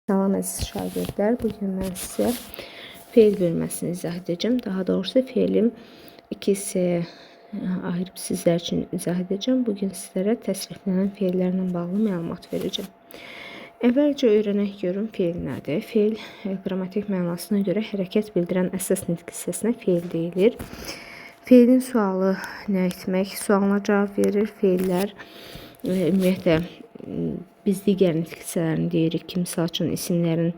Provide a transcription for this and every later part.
Salam əziz şagirdlər, bugün mən sizə feil bölməsini izah edəcəm. Daha doğrusu feilin iki hissəyə ayırıb sizlər üçün izah edəcəm. Bugün sizlərə təsriflənən feillərlə bağlı məlumat verəcəm. Əvvəlcə öyrənək görüm feil nədir? Feil qrammatik mənasına görə hərəkət bildirən əsas nitq hissəsinə feil deyilir. Feilin sualı nə etmək? Sualına cavab verir. Feillər ümumiyyətlə biz digər nitq hissələrini deyirik ki, misal üçün isimlərin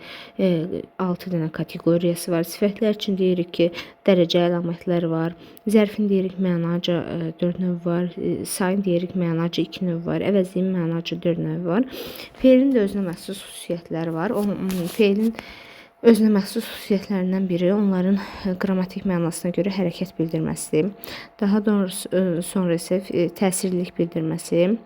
6 dənə kateqoriyası var. Sifətlər üçün deyirik ki, dərəcə əlamətləri var. Zərfin deyirik mənaca 4 növ var. Sayın deyirik mənaca 2 növ var. Əvəzliyin mənaca 4 növ var. Feilin də özünə məxsus xüsusiyyətləri var. O feilin özünə məxsus xüsusiyyətlərindən biri onların qrammatik mənasına görə hərəkət bildirməsidir. Daha doğrusu sonra isə təsirlilik bildirməsi.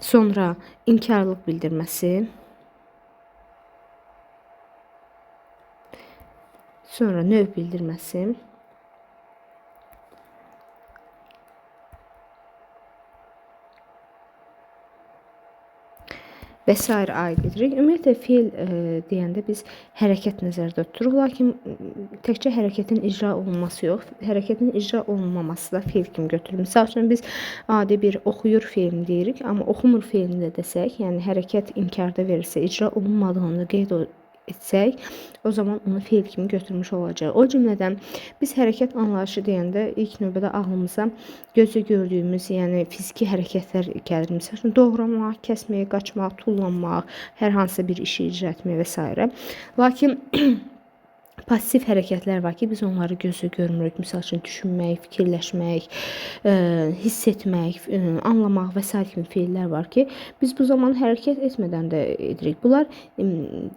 Sonra inkarlıq bildirməsi. Sonra növ bildirməsi. Və sair aid edirik. Ümumiyyətlə feil deyəndə biz hərəkət nəzərdə tuturuq. Lakin təkcə hərəkətin icra olunması yox, hərəkətin icra olunmaması da feil kimi götürülür. Misal üçün biz adi bir oxuyur feilini deyirik, amma oxumur feilini də desək, yəni hərəkət inkarda verilsə, icra olunmadığını qeyd etsək, o zaman onu feil kimi götürmüş olacaq. O cümlədən biz hərəkət anlayışı deyəndə ilk növbədə ağlımıza gözlə gördüyümüz, yəni fiziki hərəkətlər gəlir. Məsəl üçün doğramaq, kəsmək, qaçmaq, tullanmaq, hər hansısa bir işi icra etmək və s. Lakin pasiv hərəkətlər var ki, biz onları gözlə görmürük. Misal üçün düşünmək, fikirləşmək, hiss etmək, anlamaq və sair kimi feillər var ki, biz bu zaman hərəkət etmədən də edirik. Bunlar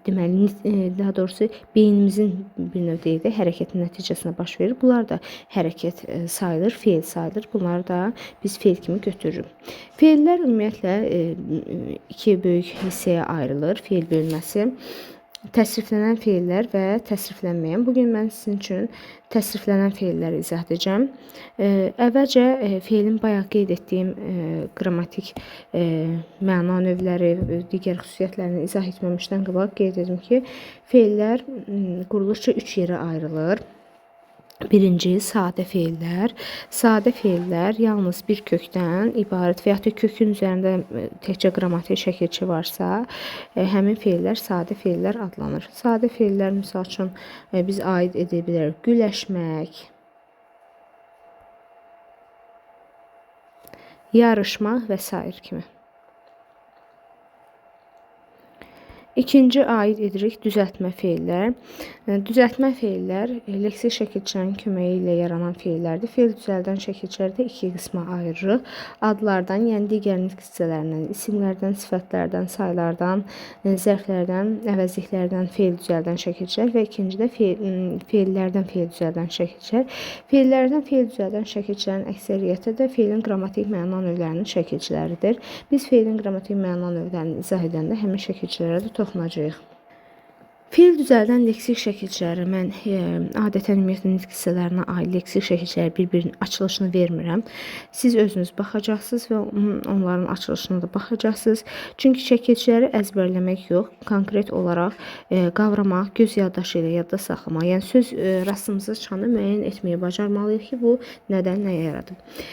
deməli, daha doğrusu beynimizin bir növ deyək də hərəkətin nəticəsində baş verir. Bunlar da hərəkət sayılır, feil sayılır. Bunları da biz feil kimi götürürük. Feillər ümumiyyətlə iki böyük hissəyə ayrılır. Feil bölməsi. Təsriflənən feillər və təsriflənməyən. Bugün mən sizin üçün təsriflənən feilləri izah edəcəm. Əvvəlcə feilin bayaq qeyd etdiyim qrammatik məna növləri, digər xüsusiyyətlərini izah etməmişdən qabaq qeyd edim ki, feillər quruluşca 3 yerə ayrılır. Birinci, sadə feillər. Sadə feillər yalnız bir kökdən ibarət və yaxud da kökün üzərində təkcə qrammatik şəkilçi varsa, həmin feillər sadə feillər adlanır. Sadə feillər, misal üçün, biz aid edə bilərik. Güləşmək, yarışmaq və sair kimi. İkinci aid edirik düzəltmə feillər. Düzəltmə feillər leksik şəkilçilərin köməyi ilə yaranan feillərdir. Feil düzəldən şəkilçiləri də iki qisma ayırırıq. Adlardan, yəni digər nitq hissələrindən, isimlərdən, sifətlərdən, saylardan, zərflərdən, əvəzliklərdən feil düzəldən şəkilçilər və ikinci də feillərdən feil düzəldən şəkilçilər. Feillərdən feil düzəldən şəkilçilərin əksəriyyəti də feilin qrammatik məna növlərinin şəkilçiləridir. Biz feilin qrammatik məna növlərini izah edəndə həmin şəkilçilərə də toxunacağıq. Feil düzəldən leksik şəkilçiləri mən adətən ümumiyyətlə nitq hissələrinə aid leksik şəkilçiləri bir-birinin açılışını vermirəm. Siz özünüz baxacaqsınız və onların açılışına da baxacaqsınız. Çünki şəkilçiləri əzbərləmək yox, konkret olaraq qavramaq, göz yaddaşı ilə yadda saxlamaq, yəni söz rastımıza çıxanda müəyyən etməyi bacarmalıyıq ki, bu nədən nəyə yaradıb.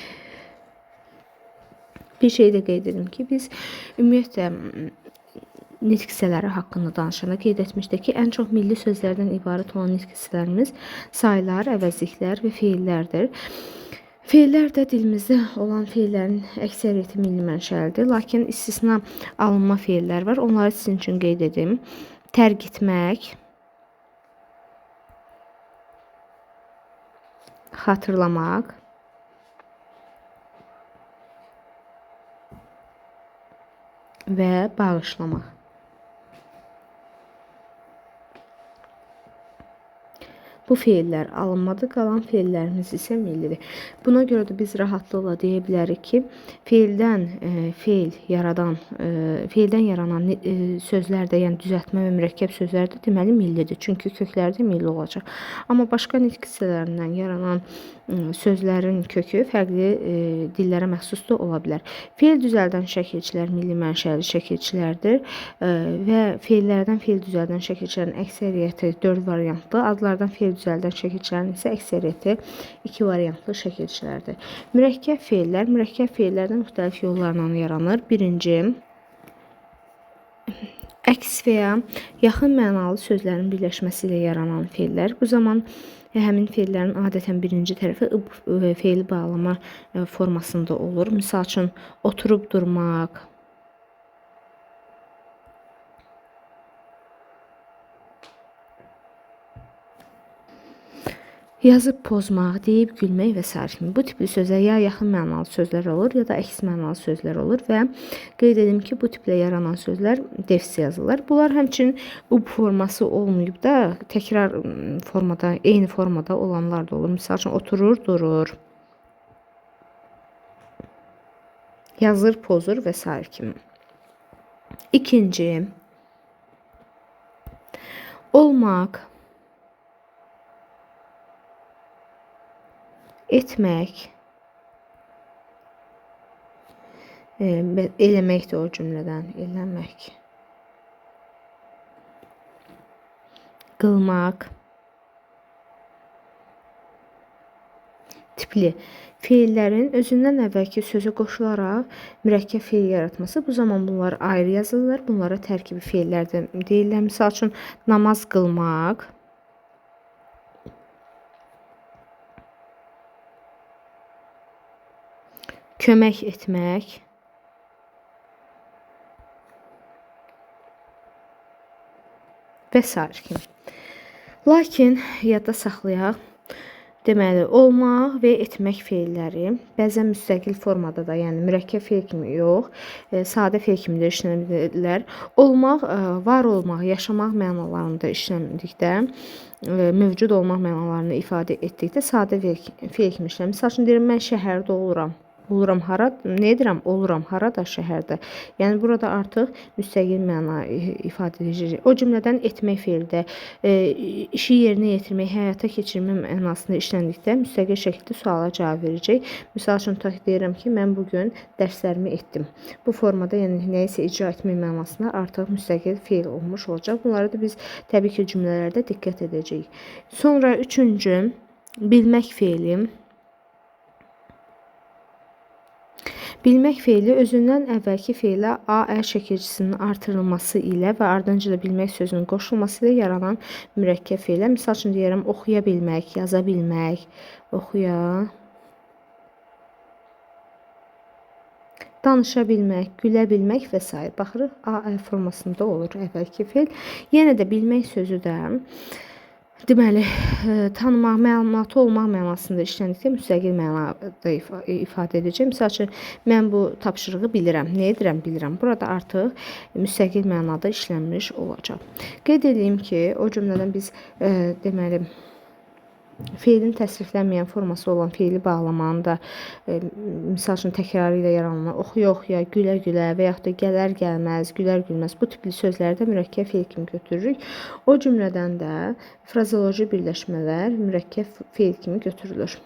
Bir şey də qeyd edim ki, biz ümumiyyətlə nitq hissələri haqqında danışanda qeyd etmişdik ki, ən çox milli sözlərdən ibarət olan nitq hissələrimiz saylar, əvəzliklər və feillərdir. Feillər də dilimizdə olan feillərin əksəriyyəti milli mənşəlidir. Lakin istisna alınma feillər var. Onları sizin üçün qeyd edim. Tərk etmək, xatırlamaq, və bağışlamaq. Bu feillər alınmadı, qalan feillərimiz isə millidir. Buna görə də biz rahatlıqla deyə bilərik ki, feildən feil yaradan, feildən yaranan sözlər də, yəni düzəltmə və mürəkkəb sözlər də deməli millidir. Çünki kökləri də milli olacaq. Amma başqa nitq hissələrindən yaranan sözlərin kökü fərqli dillərə məxsus da ola bilər. Feil düzəldən şəkilçilər milli mənşəli şəkilçilərdir və feillərdən feil düzəldən şəkilçilərin əksəriyyəti 4 variantlı, adlardan feil düzəldən şəkilçilərin isə əksəriyyəti 2 variantlı şəkilçilərdir. Mürəkkəb feillər, mürəkkəb feillərdən müxtəlif yollarla yaranır. Birinci, əks və ya yaxın mənalı sözlərin birləşməsi ilə yaranan feillər. Bu zaman həmin feillərin adətən birinci tərəfi ıb feili bağlama formasında olur. Misal üçün, oturub durmaq, yazıb pozmaq, deyib gülmək və sair kimi. Bu tipli sözlər ya yaxın mənalı sözlər olur, ya da əks mənalı sözlər olur və qeyd edim ki, bu tiplə yaranan sözlər defis yazılır. Bunlar həmçinin ub forması olmayıb da təkrar formada, eyni formada olanlar da olur. Misal üçün, oturur, durur, yazır, pozur və sair kimi. İkinci, olmaq, etmək, eləmək də o cümlədən, eləmək, qılmaq tipli feillərin özündən əvvəlki sözə qoşularaq mürəkkəb feil yaratması. Bu zaman bunlar ayrı yazılırlar. Bunlara tərkibi feillər də deyirlər. Misal üçün, namaz qılmaq, kömək etmək, və sair kimi. Lakin yadda saxlayaq, deməli, olmaq və etmək feilləri bəzən müstəqil formada da, yəni mürəkkəb feil kimi yox, sadə feil kimi də işlənə bilirlər. Olmaq, var olmaq, yaşamaq mənalarında işləndikdə, mövcud olmaq mənalarını ifadə etdikdə sadə feil kimi işlənir. Misal üçün, deyirəm, mən şəhərdə oluram. Oluram hara? Nə edirəm? Oluram harada? Şəhərdə. Yəni, burada artıq müstəqil məna ifadə edəcək. O cümlədən etmək feildə, işi yerinə yetirmək, həyata keçirmə mənasında işləndikdə müstəqil şəkildə suala cavab verəcək. Misal üçün, tutaq ki, deyirəm ki, mən bugün dərslərimi etdim. Bu formada, yəni nəyisə icra etmək mənasında artıq müstəqil feil olmuş olacaq. Bunlara da biz təbii ki, cümlələrdə diqqət edəcəyik. Sonra üçüncü, bilmək feili. Bilmək feili özündən əvvəlki feilə A, Ə şəkilçisinin artırılması ilə və ardınca da bilmək sözünün qoşulması ilə yaranan mürəkkəb feilə. Misal üçün deyirəm, oxuya bilmək, yaza bilmək, oxuya, danışa bilmək, gülə bilmək və s. Baxırıq, A, Ə formasında olur əvvəlki feil. Yenə də bilmək sözü də deməli, tanımaq, məlumatı olmaq mənasında işləndikdə müstəqil mənada ifadə edəcək. Misal üçün, mən bu tapşırığı bilirəm. Nə edirəm? Bilirəm. Burada artıq müstəqil mənada işlənmiş olacaq. Qeyd edeyim ki, o cümlədən biz deməli, feilin təsriflənməyən forması olan feili bağlamanı da, misal üçün, təkrarı ilə yaranan oxuya-oxuya, gülə-gülə və yaxud da gələr-gəlməz, gülər-gülməz bu tipli sözləri də mürəkkəb feil kimi götürürük. O cümlədən də frazeoloji birləşmələr mürəkkəb feil kimi götürülür.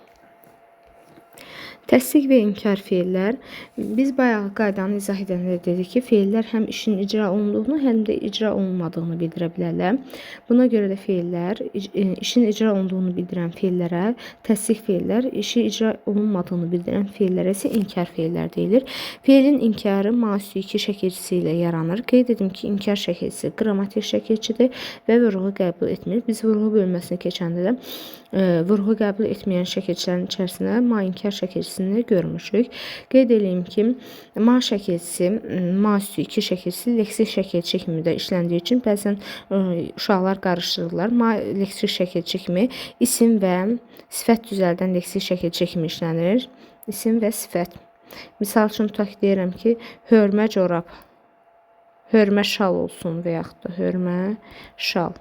Təsdiq və inkar feillər. Biz bayaq qaydanı izah edəndə dedik ki, feillər həm işin icra olunduğunu, həm də icra olunmadığını bildirə bilərlər. Buna görə də feillər, işin icra olunduğunu bildirən feillərə təsdiq feillər, işi icra olunmadığını bildirən feillərə isə inkar feillər deyilir. Feilin inkarı ma üstü 2 şəkilçisi ilə yaranır. Qeyd edim ki, inkar şəkilçisi qrammatik şəkilçidir və vurğu qəbul etmir. Biz vurğu bölməsini keçəndə də vurğu qəbul etməyən şəkilçilərin içərisində ma inkar şəkilçisini görmüşük. Qeyd edeyim ki, ma şəkilçisi, ma üstü 2 şəkilçisi leksik şəkilçi kimi də işləndiyi üçün bəzən uşaqlar qarışdırırlar. Ma leksik şəkilçi kimi isim və sifət düzəldən leksik şəkilçi kimi işlənir. İsim və sifət. Misal üçün, tutaq ki, deyirəm ki, hörmə corab, hörmə şal olsun və yaxud da hörmə şal.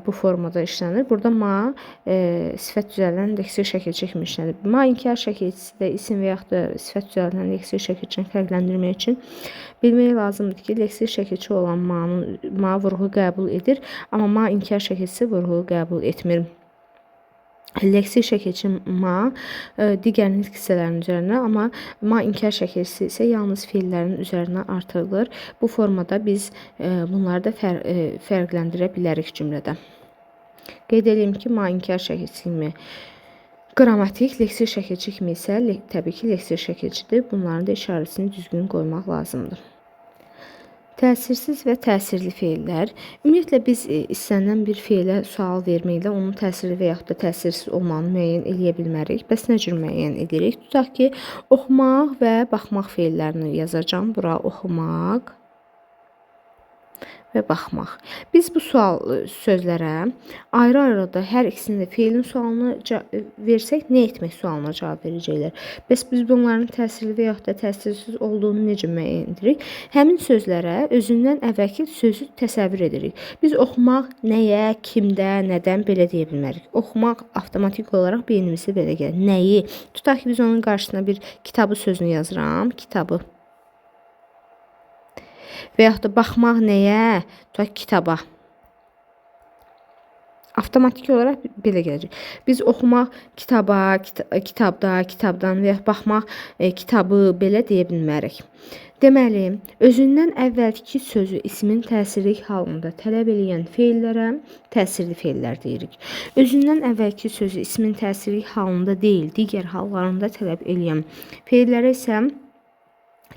Bu formada işlənir. Burada ma sifət düzəldən leksik şəkilçi kimi işlənir. Ma inkar şəkilçisi də isim və yaxud da sifət düzəldən leksik şəkilçini fərqləndirmək üçün bilmək lazımdır ki, leksik şəkilçi olan ma vurğu qəbul edir, amma ma inkar şəkilçisi vurğu qəbul etmir. Leksik şəkilçi ma digər nitq hissələrinin üzərinə, amma ma inkar şəkilçisi isə yalnız feillərin üzərinə artırılır. Bu formada biz bunları da fərqləndirə bilərik cümlədə. Qeyd edeyim ki, ma inkar şəkilçisi kimi qrammatik, leksik şəkilçi kimi isə təbii ki, leksik şəkilçidir. Bunların da işarəsini düzgün qoymaq lazımdır. Təsirsiz və təsirli feillər. Ümumiyyətlə biz istənilən bir feilə sual verməklə onun təsirli və yaxud da təsirsiz olmağını müəyyən eləyə bilmərik. Bəs nə cür müəyyən edirik? Tutaq ki, oxumaq və baxmaq feillərini yazacağam. Bura oxumaq və baxmaq. Biz bu sual sözlərə ayrı-ayrı da hər ikisinin də feilin sualını versək, nə etmək sualına cavab verəcəklər. Bəs biz bunların təsirli və yaxud da təsirsiz olduğunu necə müəyyən edirik? Həmin sözlərə özündən əvvəlki sözü təsəvvür edirik. Biz oxumaq nəyə, kimdə, nədən belə deyə bilmərik. Oxumaq avtomatik olaraq beynimizə belə gəlir. Nəyi? Tutaq ki, biz onun qarşısına bir kitabı sözünü yazıram. Kitabı. Və yaxud da baxmaq nəyə? Tutaq kitaba. Avtomatik olaraq belə gələcək. Biz oxumaq kitaba, kitabda, kitabdan və yaxud baxmaq kitabı belə deyə bilmərik. Deməli, özündən əvvəlki sözü ismin təsirlik halında tələb eləyən feillərə təsirli feillər deyirik. Özündən əvvəlki sözü ismin təsirlik halında deyil, digər hallarında tələb eləyən feillərə isə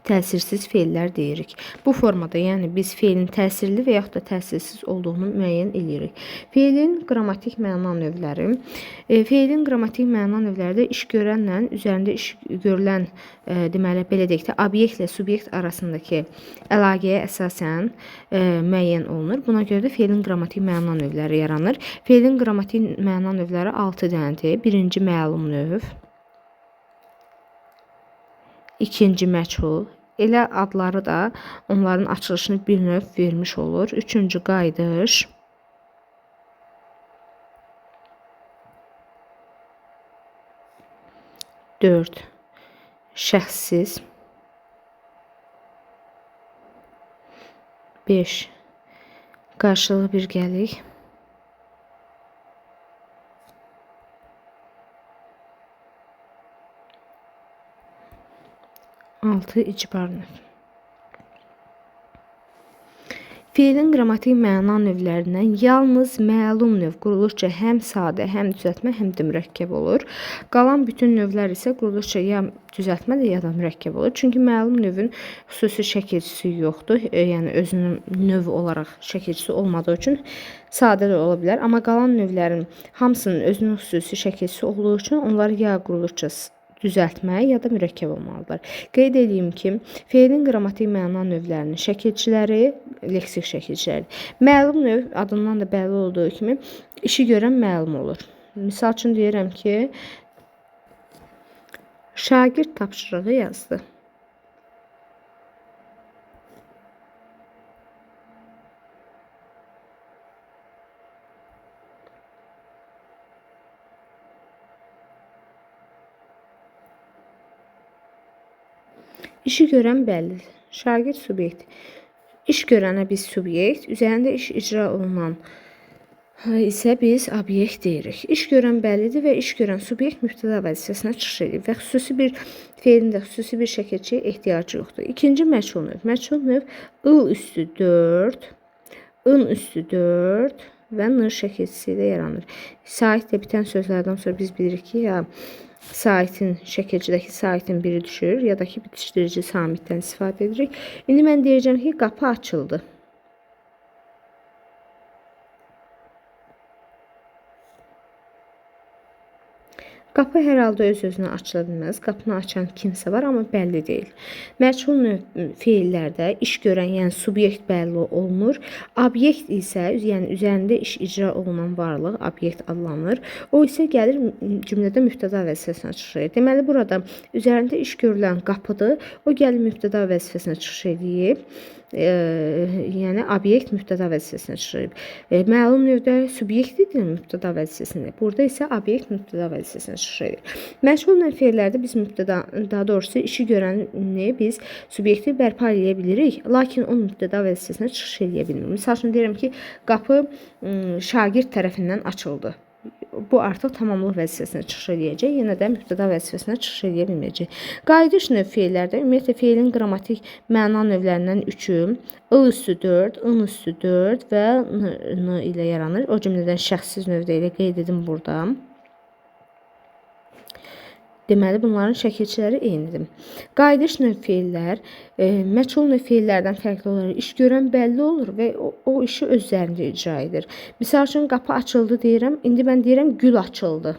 təsirsiz feillər deyirik. Bu formada, yəni biz feilin təsirli və yaxud da təsirsiz olduğunu müəyyən eləyirik. Feilin qrammatik məna növləri. Feilin qrammatik məna növləri də iş görənlə üzərində iş görülən, deməli, belə deyək də, obyektlə subyekt arasındakı əlaqəyə əsasən müəyyən olunur. Buna görə də feilin qrammatik məna növləri yaranır. Feilin qrammatik məna növləri 6 dənədir. Birinci məlum növ, ikinci məchul, elə adları da onların açılışını bir növ vermiş olur. Üçüncü qayıdış, 4 şəxssiz, 5 qarşılıqlı birgəlik, 6 icbar növ. Feilin qrammatik məna növlərindən yalnız məlum növ quruluşca həm sadə, həm düzəltmə, həm də mürəkkəb olur. Qalan bütün növlər isə quruluşca ya düzəltmədir, ya da mürəkkəb olur. Çünki məlum növün xüsusi şəkilçisi yoxdur. Yəni özünün növ olaraq şəkilçisi olmadığı üçün sadə də ola bilər. Amma qalan növlərin hamısının özünün xüsusi şəkilçisi olduğu üçün onlar ya quruluşca düzəltmə ya da mürəkkəb olmalıdırlar. Qeyd edeyim ki, feilin qrammatik məna növlərinin şəkilçiləri leksik şəkilçilərdir. Məlum növ adından da bəlli olduğu kimi işi görən məlum olur. Misal üçün deyirəm ki, şagird tapşırığı yazdı. İşi görən bəllidir. Şagird subyekt. İş görənə biz subyekt, üzərində iş icra olunan isə biz obyekt deyirik. İş görən bəllidir və iş görən subyekt mübtəda vəzifəsinə çıxış edir və xüsusi bir feilin də xüsusi bir şəkilçiyə ehtiyacı yoxdur. İkinci məchul növ. Məchul növ ıl üstü 4, ın üstü 4 və n şəkilçisi ilə yaranır. Saitlə bitən sözlərdən sonra biz bilirik ki, ya saitin, şəkilçidəki saitin biri düşür, ya da ki, bitişdirici samitdən istifadə edirik. İndi mən deyəcəm ki, qapı açıldı. Qapı hər halda öz-özünə açıla bilməz. Qapını açan kimsə var, amma bəlli deyil. Məchul növ feillərdə iş görən, yəni subyekt bəlli olunur. Obyekt isə, yəni üzərində iş icra olunan varlıq obyekt adlanır. O isə gəlir cümlədə mübtəda vəzifəsinə çıxış edir. Deməli, burada üzərində iş görülən qapıdır. O gəlir mübtəda vəzifəsinə çıxış edib. Yəni obyekt mübtəda vəzifəsinə çıxış edib. Məlum növdə subyekt idi mübtəda vəzifəsində. Burada isə obyekt mübtəda vəzifəsinə çıxış edir. Məchul növ feillərdə biz mübtəda, daha doğrusu işi görəni biz subyekti bərpa eləyə bilirik, lakin o mübtəda vəzifəsinə çıxış eləyə bilmirik. Misal üçün deyirəm ki, qapı şagird tərəfindən açıldı. Bu artıq tamamlıq vəzifəsinə çıxış eləyəcək. Yenə də mübtəda vəzifəsinə çıxış eləyə bilməyəcək. Qayıdış növ feillərdə ümumiyyətlə feilin qrammatik məna növlərindən 3-ü ıl üstü 4, ın üstü 4 və n ilə yaranır. O cümlədən şəxssiz növdə elə qeyd edim burada. Deməli, bunların şəkilçiləri eynidir. Qayıdış növ feillər məchul növ feillərdən fərqli olaraq iş görən bəlli olur və o işi öz üzərində icra edir. Misal üçün, qapı açıldı deyirəm. İndi mən deyirəm, gül açıldı.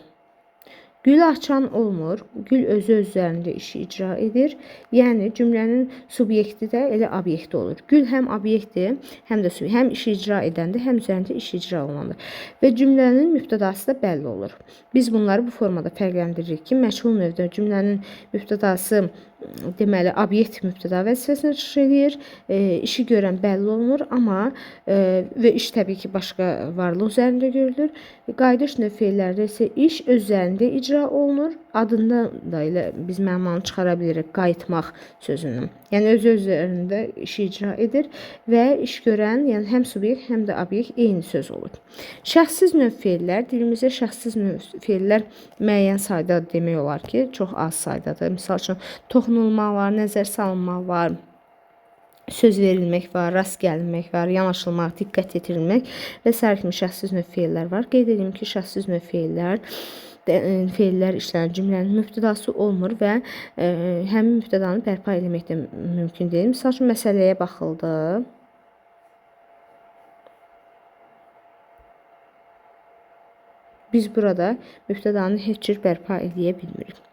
Gülü açan olmur. Gül özü öz üzərində işi icra edir. Yəni, cümlənin subyekti də elə obyekti olur. Gül həm obyektdir, həm də həm işi icra edəndir, həm üzərində iş icra olunandır. Və cümlənin mübtədası da bəlli olur. Biz bunları bu formada fərqləndiririk ki, məchul növdə cümlənin mübtədası deməli, obyekt mübtəda vəzifəsinə çıxış eləyir. İşi görən bəlli olunur, amma və iş təbii ki, başqa varlıq üzərində görülür. Qayıdış növ feillərdə isə iş öz üzərində icra olunur. Adında da elə biz mənanı çıxara bilirik qayıtmaq sözünün. Yəni, özü üzərində işi icra edir və iş görən, yəni həm subyekt, həm də obyekt eyni söz olur. Şəxssiz növ feillər, dilimizdə şəxssiz növ feillər müəyyən sayda demək olar ki, çox az saydadır. Misal üçün, toxunulmaq var, nəzər salınmaq var, söz verilmək var, rast gəlinmək var, yanaşılmaq, diqqət yetirilmək və sair kimi şəxssiz növ feillər var. Qeyd edim ki, şəxssiz növ feillər işlənən cümlənin mübtədası olmur və həmin mübtədanı bərpa eləmək də mümkün deyil. Misal üçün, məsələyə baxıldı. Biz burada mübtədanı heç cür bərpa eləyə bilmirik.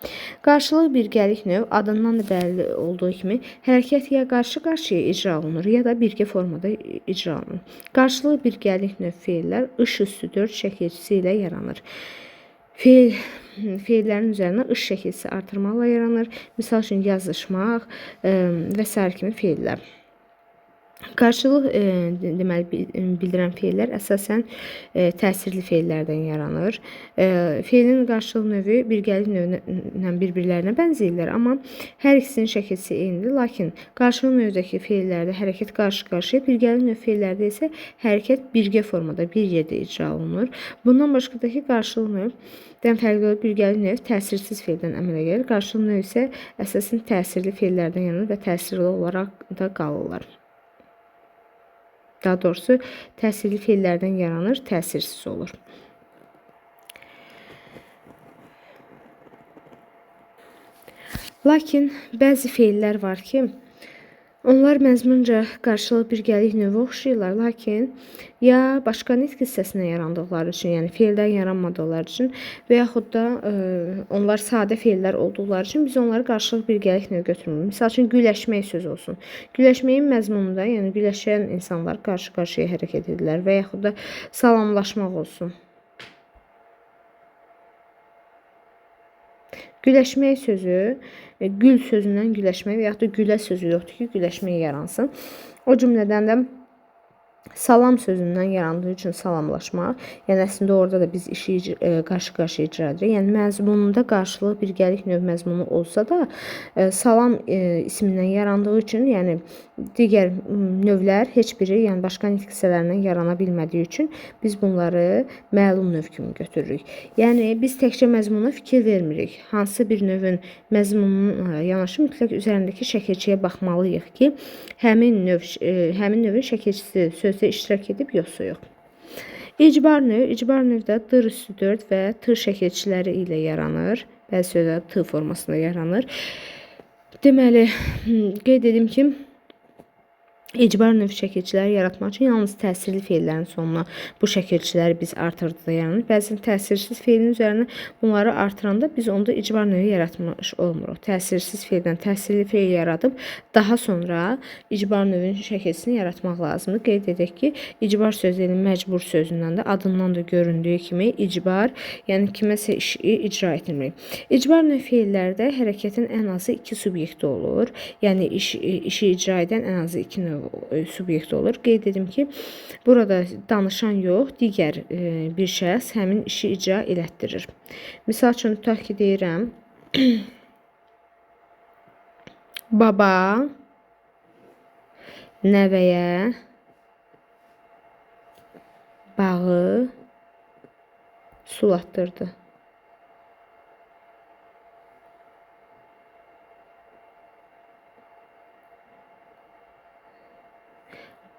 Qarşılıq birgəlik növ adından da bəlli olduğu kimi hərəkət ya qarşı-qarşıya icra olunur, ya da birgə formada icra olunur. Qarşılıq birgəlik növ feillər ış üstü 4 şəkilçisi ilə yaranır. Feillərin üzərinə ış şəkilçisi artırmaqla yaranır. Misal üçün, yazışmaq və sair kimi feillər. Qarşılıq deməli, bildirən feillər əsasən təsirli feillərdən yaranır. Feilin qarşılıq növü birgəlik növü ilə bir-birlərinə bənzəyirlər, amma hər ikisinin şəkilçisi eynidir. Lakin qarşılıq növdəki feillərdə hərəkət qarşı-qarşıya, birgəlik növ feillərdə isə hərəkət birgə formada bir yerdə icra olunur. Bundan başqa da ki, qarşılıq növdən fərqli olaraq birgəlik növ təsirsiz feildən əmələ gəlir. Qarşılıq növ isə əsasən təsirli feillərdən yaranır və təsirli olaraq da qalırlar. Daha doğrusu, təsirli feillərdən yaranır, təsirsiz olur. Lakin bəzi feillər var ki, onlar məzmunca qarşılıq birgəlik növü oxşayırlar, lakin ya başqa nitq hissəsinə yarandıqları üçün, yəni feildən yaranmadıqları üçün və yaxud da onlar sadə feillər olduqları üçün biz onları qarşılıq birgəlik növü götürmürük. Misal üçün, güləşmək sözü olsun. Güləşməyin məzmununda, yəni güləşən insanlar qarşı-qarşıya hərəkət edirlər və yaxud da salamlaşmaq olsun. Güləşmək sözü, gül sözündən güləşmək və yaxud da gülə sözü yoxdur ki, güləşmək yaransın. O cümlədən də salam sözündən yarandığı üçün salamlaşmaq. Yəni, əslində orada da biz işi qarşı-qarşıya icra edirik. Yəni, məzmununda qarşılıq birgəlik növ məzmunu olsa da, salam ismindən yarandığı üçün, yəni digər növlər heç biri, yəni başqa nitq hissələrindən yarana bilmədiyi üçün biz bunları məlum növ kimi götürürük. Yəni, biz təkcə məzmuna fikir vermirik. Hansı bir növün məzmununa yanaşı mütləq üzərindəki şəkilçiyə baxmalıyıq ki, həmin növün şəkilçisi sözdə iştirak edib, yoxsa yox. İcbar növ, icbar növdə dır üstü 4 və t şəkilçiləri ilə yaranır. Bəzi sözlər t formasında yaranır. Deməli, qeyd edim ki, İcbar növ şəkilçiləri yaratmaq üçün yalnız təsirli feillərin sonuna bu şəkilçiləri biz artırdıqda yaranır. Bəzən təsirsiz feilin üzərinə bunları artıranda biz onda icbar növü yaratmış olmuruq. Təsirsiz feildən təsirli feil yaradıb daha sonra icbar növünün şəkilçisini yaratmaq lazımdır. Qeyd edək ki, icbar sözü məcbur sözündən də adından da göründüyü kimi icbar, yəni kiməsə işi icra etmək. İcbar növ feillərdə hərəkətin ən azı iki subyekti olur. Yəni işi icra edən ən azı iki növ subyekti olur. Qeyd edim ki, burada danışan yox, digər bir şəxs həmin işi icra elətdirir. Misal üçün, tutaq ki, deyirəm, baba nəvəyə bağı Sulatdırdı.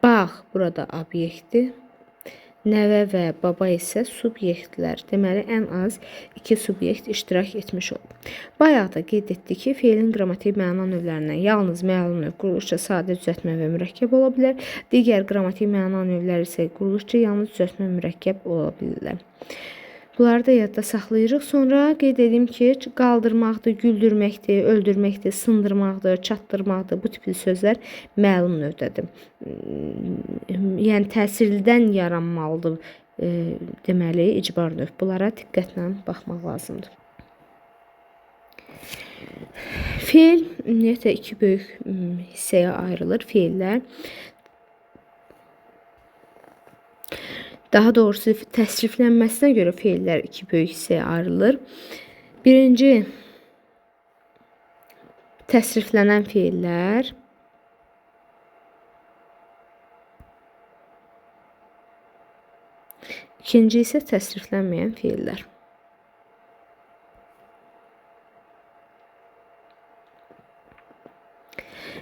Bağ burada obyektdir. Nəvə və baba isə subyektlər. Deməli, ən az 2 subyekt iştirak etmiş olub. Bayaq da qeyd etdik ki, feilin qrammatik məna növlərindən yalnız məlum növ quruluşca sadə, düzəltmə və mürəkkəb ola bilər. Digər qrammatik məna növləri isə quruluşca yalnız düzəltmə, mürəkkəb ola bilirlər. Bunları da yadda saxlayırıq. Sonra qeyd edim ki, qaldırmaqdır, güldürməkdir, öldürməkdir, sındırmaqdır, çatdırmaqdır. Bu tipli sözlər məlum növdədir. Yəni, təsirlidən yaranmalıdır, deməli, icbar növ. Bunlara diqqətlə baxmaq lazımdır. Feil ümumiyyətlə iki böyük hissəyə ayrılır. Feillər. Daha doğrusu təsriflənməsinə görə feillər iki böyük hissəyə ayrılır. Birinci, təsriflənən feillər. İkinci isə təsriflənməyən feillər.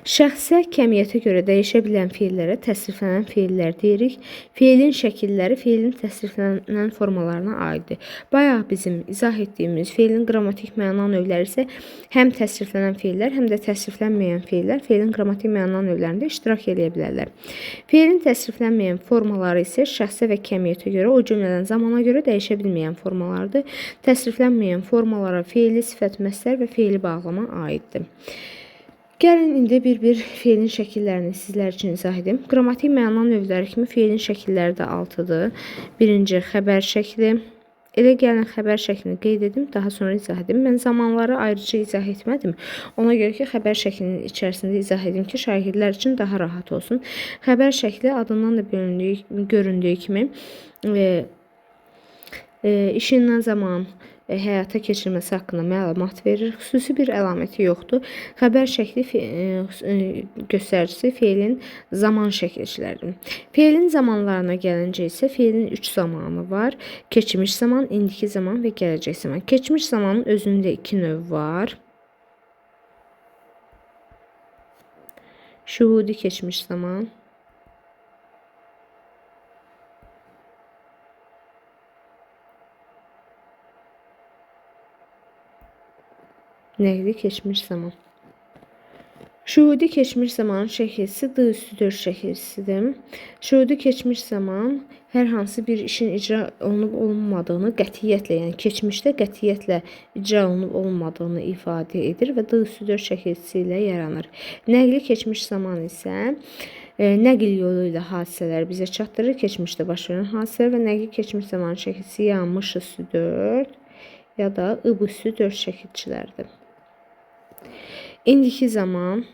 Şəxsə, kəmiyyətə görə dəyişə bilən feillərə təsriflənən feillər deyirik. Feilin şəkilləri feilin təsriflənən formalarına aiddir. Bayaq bizim izah etdiyimiz feilin qrammatik məna növləri isə həm təsriflənən feillər, həm də təsriflənməyən feillər feilin qrammatik məna növlərində iştirak eləyə bilərlər. Feilin təsriflənməyən formaları isə şəxsə və kəmiyyətə görə, o cümlədən zamana görə dəyişə bilməyən formalardır. Təsriflənməyən formalara feili sifət, məstər və feili bağlama aiddir. Gəlin indi bir-bir feilin şəkillərini sizlər üçün izah edim. Qrammatik məna növləri kimi feilin şəkilləri də 6-dır. Birinci, xəbər şəkli. Elə gəlin xəbər şəklini qeyd edim, daha sonra izah edim. Mən zamanları ayrıca izah etmədim. Ona görə ki, xəbər şəklinin içərisində izah edim ki, şagirdlər üçün daha rahat olsun. Xəbər şəkli adından da göründüyü kimi işindən zaman həyata keçirməsi haqqında məlumat verir. Xüsusi bir əlaməti yoxdur. Xəbər şəkli göstəricisi feilin zaman şəkilçiləridir. Feilin zamanlarına gəlincə isə feilin 3 zamanı var. Keçmiş zaman, indiki zaman və gələcək zaman. Keçmiş zamanın özündə 2 növ var. Şuhudi keçmiş zaman. Nəqli keçmiş zaman. Şuhudi keçmiş zamanın şəkilçisi D üstü 4 şəkilçisidir. Şuhudi keçmiş zaman hər hansı bir işin icra olunub olunmadığını qətiyyətlə, yəni keçmişdə qətiyyətlə icra olunub olunmadığını ifadə edir və D üstü 4 şəkilçisi ilə yaranır. Nəqli keçmiş zaman isə nəql yolu ilə hadisələr bizə çatdırır. Keçmişdə baş verən hadisələr və nəqli keçmiş zamanın şəkilçisi ya mış üstü 4 ya da ıb üstü 4 şəkilçilərdir. İndiki zaman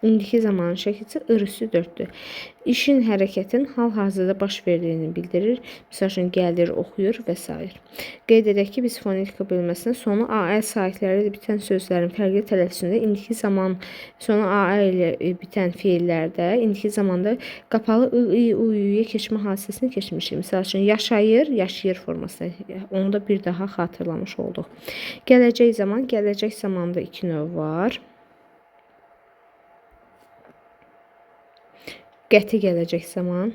İndiki zamanın şəkilçisi ır üstü 4-dür. İşin, hərəkətin hal-hazırda baş verdiyini bildirir. Misal üçün, gəlir, oxuyur və s. Qeyd edək ki, biz fonetika bölməsində sonu AL saitləri ilə bitən sözlərin fərqli tələffüzündə indiki zaman sonu AL ilə bitən feillərdə indiki zamanda qapalı I, I, U, U-ya keçmə hadisəsini keçmişik. Misal üçün, yaşayır, yaşayır formasında. Onu da bir daha xatırlamış olduq. Gələcək zaman, gələcək zamanda 2 növ var. Qəti gələcək zaman.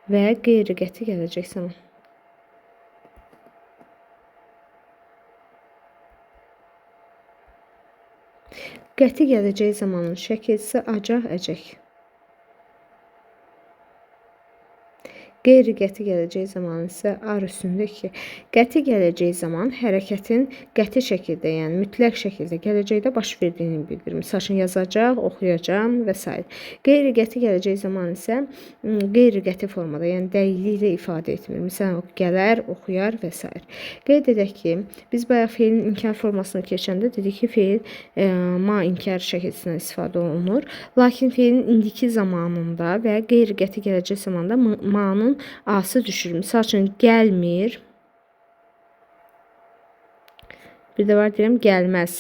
Və qeyri-qəti gələcək zaman. Qəti gələcək zamanın şəkilçisi acaq, əcək. Qeyri-qəti gələcək zaman isə ar üstündə 2. Qəti gələcək zaman hərəkətin qəti şəkildə, yəni mütləq şəkildə gələcəkdə baş verdiyini bildirir. Misal üçün, yazacaq, oxuyacam və s. Qeyri-qəti gələcək zaman isə qeyri-qəti formada, yəni dəqiqliklə ifadə etmir. Məsələn, gələr, oxuyar və s. Qeyd edək ki, biz bayaq feilin inkar formasını keçəndə dedik ki, feil ma inkar şəkilçisindən istifadə olunur. Lakin feilin indiki zamanında və qeyri-qəti gələcək zamanda ma'nın A-sı düşür. Misal üçün, gəlmir. Bir də var deyirəm, gəlməz.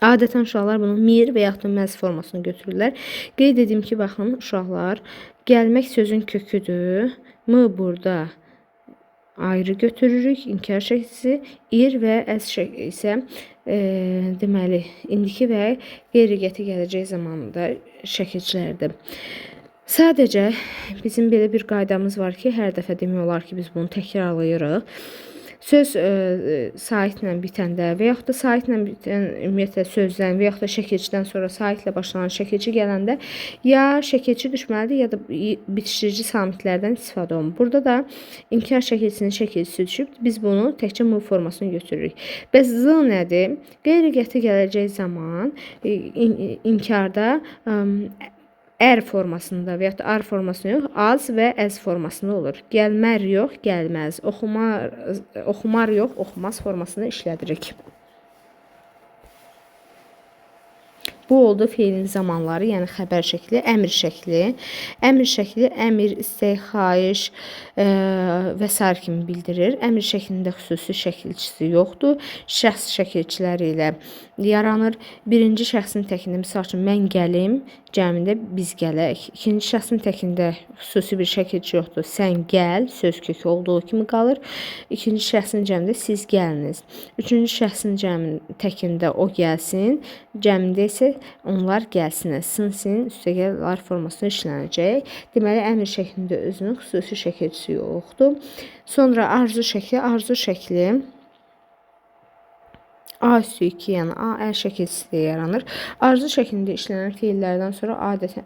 Adətən uşaqlar bunu mir və yaxud da məz formasını götürürlər. Qeyd edim ki, baxın uşaqlar, gəlmək sözün köküdür. M burada ayrı götürürük, inkar şəklisi, ir və əz şəkli isə deməli, indiki və qeyri-qəti gələcək zamanında şəkilçilərdir. Sadəcə bizim belə bir qaydamız var ki, hər dəfə demək olar ki, biz bunu təkrarlayırıq. Söz saitlə bitəndə və yaxud da saitlə bitən ümumiyyətlə sözdən və yaxud da şəkilçidən sonra saitlə başlanan şəkilçi gələndə ya şəkilçi düşməlidir, ya da bitişdirici samitlərdən istifadə olunur. Burada da inkar şəkilçisinin şəkilçisi düşüb, biz bunu təkcə m formasını götürürük. Bəs z nədir? Qeyri-qəti gələcək zaman inkarda R formasında və yaxud da ar formasında yox, az və əz formasında olur. Gəlmər yox, gəlməz. Oxumar, oxumar yox, oxumaz formasında işlədirik. Bu oldu feilin zamanları, yəni xəbər şəkli, əmr şəkli. Əmr şəkli əmr, istək, xahiş və sair kimi bildirir. Əmr şəklində xüsusi şəkilçisi yoxdur. Şəxs şəkilçiləri ilə yaranır. Birinci şəxsin təkində, misal üçün, mən gəlim, cəmində biz gələk. İkinci şəxsin təkində xüsusi bir şəkilçi yoxdur. Sən gəl, söz kökü olduğu kimi qalır. İkinci şəxsin cəmində siz gəliniz. Üçüncü şəxsin təkində o gəlsin, cəmində isə onlar gəlsinlər. Sin, sin, üstəgəl lar formasında işlənəcək. Deməli, əmr şəklində özünün xüsusi şəkilçisi yoxdur. Sonra arzu şəkli, arzu şəkli A üstü 2, yəni A, Ə şəkilçisi də yaranır. Arzu şəklində işlənən feillərdən sonra adətən,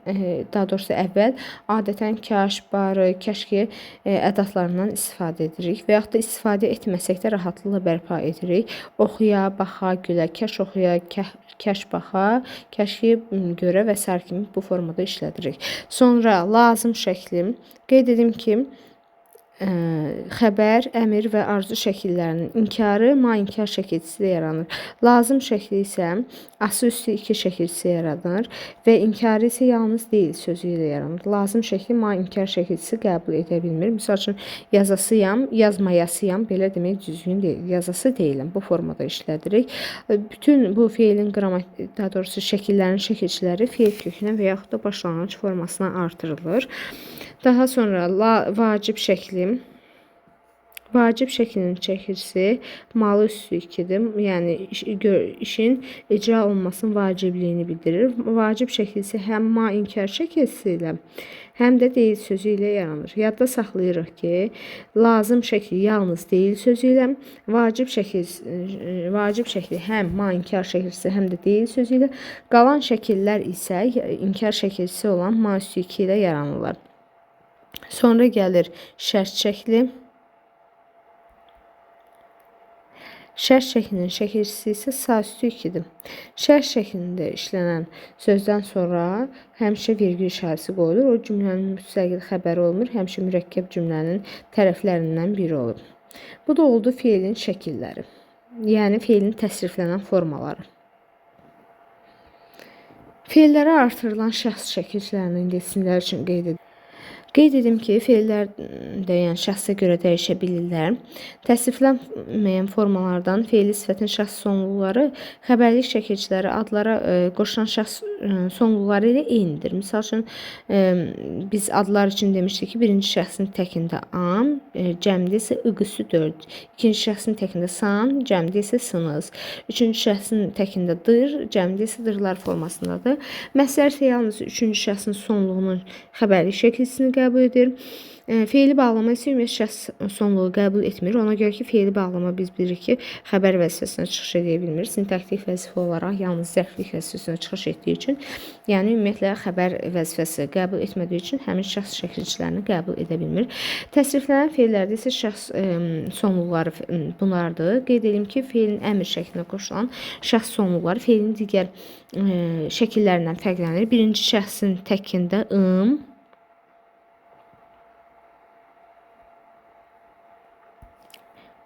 daha doğrusu əvvəl adətən kaş, barı, kəşki ədadlarından istifadə edirik və yaxud da istifadə etməsək də rahatlıqla bərpa edirik. Oxuya, baxa, gülə, kəş oxuya, kəş baxa, kəşki görə və sair kimi bu formada işlədirik. Sonra lazım şəkli. Qeyd edim ki, xəbər, əmr və arzu şəkillərinin inkarı ma inkar şəkilçisi də yaranır. Lazım şəkli isə ası üstü 2 şəkilçisi yaranır və inkarı isə yalnız deyil sözü ilə yaranır. Lazım şəkli ma inkar şəkilçisi qəbul edə bilmir. Misal üçün, yazasıyam, yazmayasıyam, belə demək düzgün deyil. Yazası deyiləm. Bu formada işlədirik. Bütün bu feilin qrammatik, daha doğrusu şəkillərin şəkilçiləri feil kökünə və yaxud da başlanğıc formasına artırılır. Daha sonra vacib şəkli. Vacib şəklinin şəkilçisi malı üstü 2-dir. Yəni işin icra olunmasının vacibliyini bildirir. Vacib şəkilçisi həm ma inkar şəkilçisi ilə, həm də deyil sözü ilə yaranır. Yadda saxlayırıq ki, lazım şəkli yalnız deyil sözü ilə, vacib şəkli həm ma inkar şəkilçisi, həm də deyil sözü ilə, qalan şəkillər isə inkar şəkilçisi olan ma üstü 2 ilə yaranırlar. Sonra gəlir şərt şəkli. Şərt şəklinin şəkilçisi isə sa üstü 2-dir. Şərt şəklində işlənən sözdən sonra həmişə vergül işarəsi qoyulur. O cümlənin müstəqil xəbəri olmur, həmişə mürəkkəb cümlənin tərəflərindən biri olur. Bu da oldu feilin şəkilləri. Yəni feilin təsriflənən formaları. Feillərə artırılan şəxs şəkilçilərinin indi isimlər üçün qeyd edilir. Qeyd edim ki, feillər də yəni şəxsə görə dəyişə bilirlər. Təsriflənməyən formalardan feili sifətin şəxs sonluqları, xəbərlik şəkilçiləri adlara qoşulan şəxs sonluqları ilə eynidir. Misal üçün, biz adlar üçün demişdik ki, birinci şəxsin təkində an, cəmdə isə ıq üstü 4. İkinci şəxsin təkində san, cəmdə isə sınız. Üçüncü şəxsin təkində dır, cəmdə isə dırlar formasındadır. Məslər isə yalnız üçüncü şəxsin sonluğunun xəbərlik şəkilçisini qəbul edir. Feili bağlama isə ümumiyyətlə şəxs sonluğu qəbul etmir. Ona görə ki, feili bağlama biz bilirik ki, xəbər vəzifəsinə çıxış edə bilmir. Sintaktik vəzifə olaraq yalnız zərflik vəzifəsinə çıxış etdiyi üçün, yəni ümumiyyətlə xəbər vəzifəsi qəbul etmədiyi üçün həmin şəxs şəkilçilərini qəbul edə bilmir. Təsriflənən feillərdə isə şəxs sonluqları bunlardır. Qeyd edim ki, feilin əmr şəklinə qoşulan şəxs sonluqları feilin digər şəkillərindən fərqlənir. Birinci şəxsin təkində ım,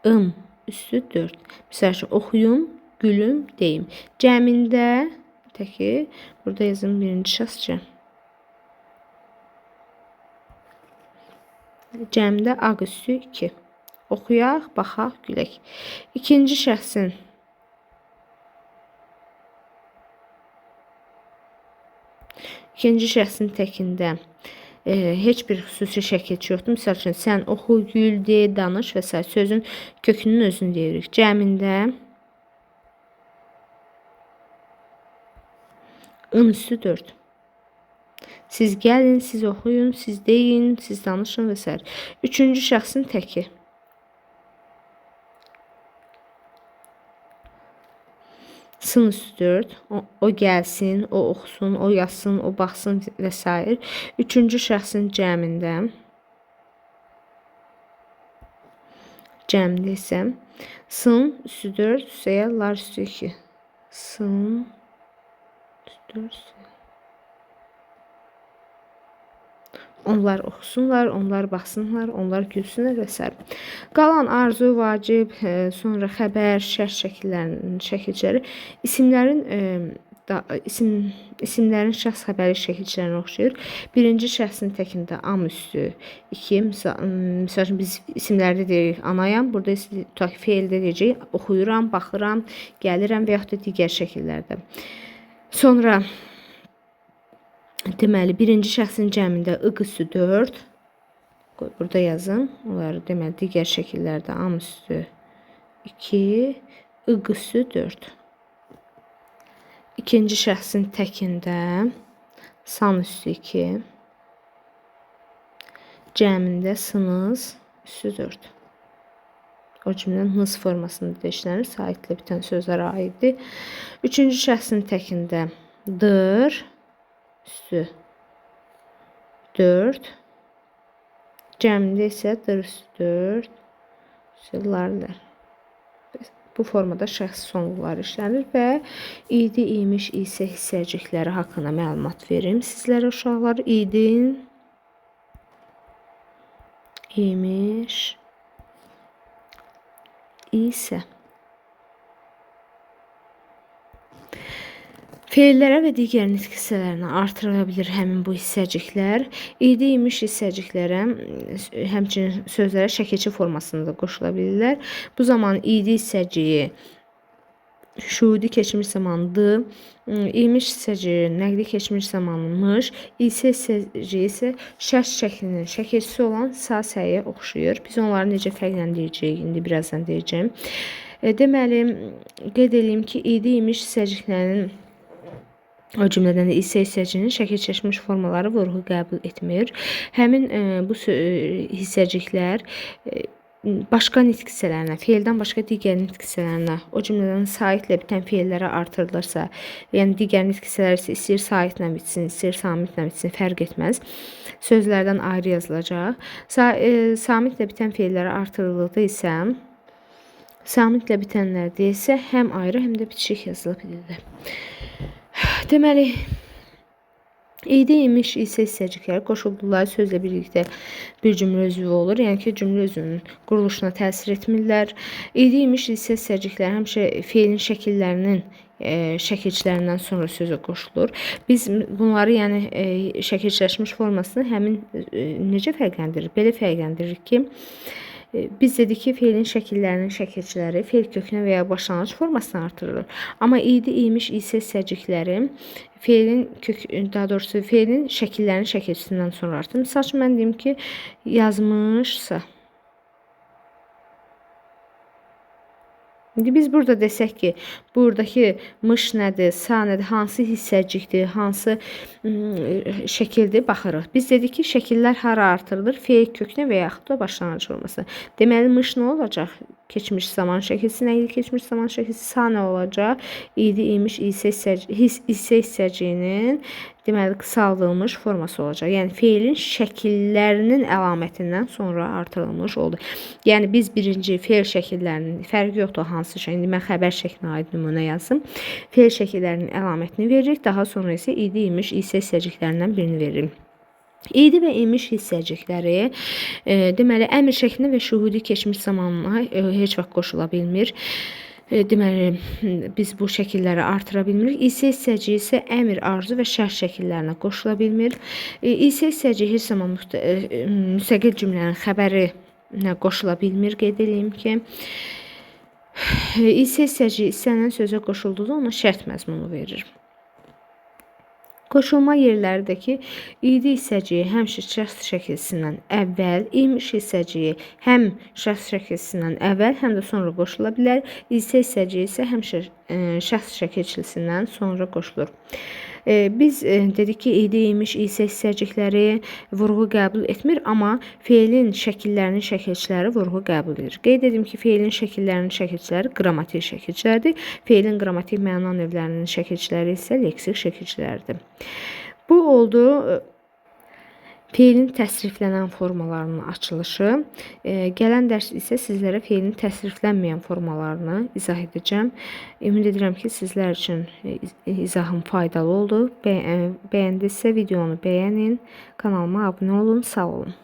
ım üstü 4. Misal üçün, oxuyum, gülüm, deyim. Cəmində təki, burada yazım birinci şəxs cəm. Cəmdə aq üstü 2. Oxuyaq, baxaq, gülək. İkinci şəxsin İkinci şəxsin təkində heç bir xüsusi şəkilçi yoxdur. Misal üçün, sən oxu, gül, de, danış və s. Sözün kökünün özünü deyirik. Cəmində ın üstü 4. Siz gəlin, siz oxuyun, siz deyin, siz danışın və s. Üçüncü şəxsin təki. Sın üstü 4. O gəlsin, o oxusun, o yazsın, o baxsın və s. Üçüncü şəxsin cəmində. Cəmdə isə sın üstü 4, üstəyə lar üstü 2. Sın üstü 4, onlar oxusunlar, onlar baxsınlar, onlar gülsünlər və s. Qalan arzu, vacib, sonra xəbər, şərh şəkillərinin şəkilçiləri isimlərin isimlərin şəxs xəbəri şəkilçilərinə oxşayır. Birinci şəxsin təkində am üstü 2. Misal üçün biz isimlərdə deyirik anayam, burada isə tutaq ki, feildə deyəcəyik oxuyuram, baxıram, gəlirəm və yaxud da digər şəkillərdə. Sonra deməli, birinci şəxsin cəmində ıq üstü 4. Qoy, burada yazım. Onları deməli, digər şəkillərdə am üstü 2, ıq üstü 4. İkinci şəxsin təkində san üstü 2, cəmində sınız üstü 4. O cümlədən nız formasında da işlənir. Saitlə bitən sözlərə aiddir. Üçüncü şəxsin təkində dır üstü 4. Cəmində isə dır üstü 4. Üstü. Bu formada şəxs sonluqları işlənir və idi, imiş, isə hissəcikləri haqqında məlumat verim sizlərə uşaqlar. İdin, imiş, isə. Feillərə və digər nitq hissələrinə artırıla bilir həmin bu hissəciklər. İdi, imiş hissəciklərə, həmçinin sözlərə şəkilçi formasında qoşula bilirlər. Bu zaman idi hissəciyi şuudi keçmiş zamandır, imiş hissəciyi nəqli keçmiş zamanmış, isə hissəciyi isə şəxs şəklinin şəkilçisi olan sa səyə oxşayır. Biz onları necə fərqləndirəcəyik, indi birazdan deyəcəyim. Deməli, qeyd edeyim ki, idi, imiş hissəciklərinin o cümlədən də isə hissəcinin şəkilçiləşmiş formaları vurğu qəbul etmir. Həmin bu hissəciklər başqa nitq hissələrinə, feildən başqa digər nitq hissələrinə, o cümlədən saitlə bitən feillərə artırılırsa, yəni digər nitq hissələri isə istəyir saitlə bitsin, istəyir samitlə bitsin, fərq etməz. Sözlərdən ayrı yazılacaq. Samitlə bitən feillərə artırıldıqda isə, samitlə bitənlərdə isə həm ayrı, həm də bitişik yazıla bilir. Deməli, idi, imiş, isə hissəcikləri qoşuldular sözlə birlikdə bir cümlə üzvü olur. Yəni ki, cümlə üzvünün quruluşuna təsir etmirlər. İdi, imiş, isə hissəcikləri həmişə feilin şəkillərinin şəkilçilərindən sonra sözə qoşulur. Biz bunları, yəni şəkilçiləşmiş formasını həmin necə fərqləndiririk? Belə fərqləndiririk ki, biz dedik ki, feilin şəkillərinin şəkilçiləri feil kökünə və ya başlanğıc formasına artırılır. Amma idi, imiş, isə hissəcikləri feilin kök, daha doğrusu feilin şəkillərinin şəkilçisindən sonra artırılır. Misal üçün, mən deyim ki, yazmışsa. İndi biz burada desək ki, buradakı mış nədir, sa nədir, hansı hissəcikdir, hansı şəkildir, baxırıq. Biz dedik ki, şəkillər hara artırılır? Feil kökünə və yaxud da başlanğıc formasına. Deməli, mış nə olacaq? Keçmiş zaman şəkilsi, nə idi keçmiş zaman şəkilsi, sa nə olacaq? İdi, imiş, isə hissəciyinin deməli, qısaldılmış forması olacaq. Yəni, feilin şəkillərinin əlamətindən sonra artırılmış oldu. Yəni, biz birinci feil şəkillərinin, fərqi yoxdur hansı şey. İndi mən xəbər şəklinə aid nümunə yazdım. Feil şəkillərinin əlamətini veririk. Daha sonra isə idi, imiş, isə hissəciklərindən birini veririk. İdi və imiş hissəcikləri, deməli, əmr şəklinə və şuhudi keçmiş zamanına heç vaxt qoşula bilmir. Deməli, biz bu şəkilləri artıra bilmirik. İsə hissəciyi isə əmr, arzu və şərh şəkillərinə qoşula bilmir. İsə hissəciyi heç zaman müstəqil cümlənin xəbərinə qoşula bilmir. Qeyd edeyim ki, İsə hissəciyi istənilən sözə qoşulduğunda ona şərt məzmunu verir. Qoşulma yerlərdəki idi hissəciyi həmişə şəxs şəkilçisindən əvvəl, imiş hissəciyi həm şəxs şəkilçisindən əvvəl, həm də sonra qoşula bilər. İsə hissəciyi isə həmişə şəxs şəkilçisindən sonra qoşulur. Biz dedik ki, idi, imiş, isə hissəcikləri vurğu qəbul etmir, amma feilin şəkillərinin şəkilçiləri vurğu qəbul edir. Qeyd edim ki, feilin şəkillərinin şəkilçiləri qrammatik şəkilçilərdir. Feilin qrammatik məna növlərinin şəkilçiləri isə leksik şəkilçilərdir. Bu oldu feilin təsriflənən formalarının açılışı. Gələn dərs isə sizlərə feilin təsriflənməyən formalarını izah edəcəm. Ümid edirəm ki, sizlər üçün izahım faydalı oldu. Bəyəndinizsə videonu bəyənin, kanalıma abunə olun. Sağ olun.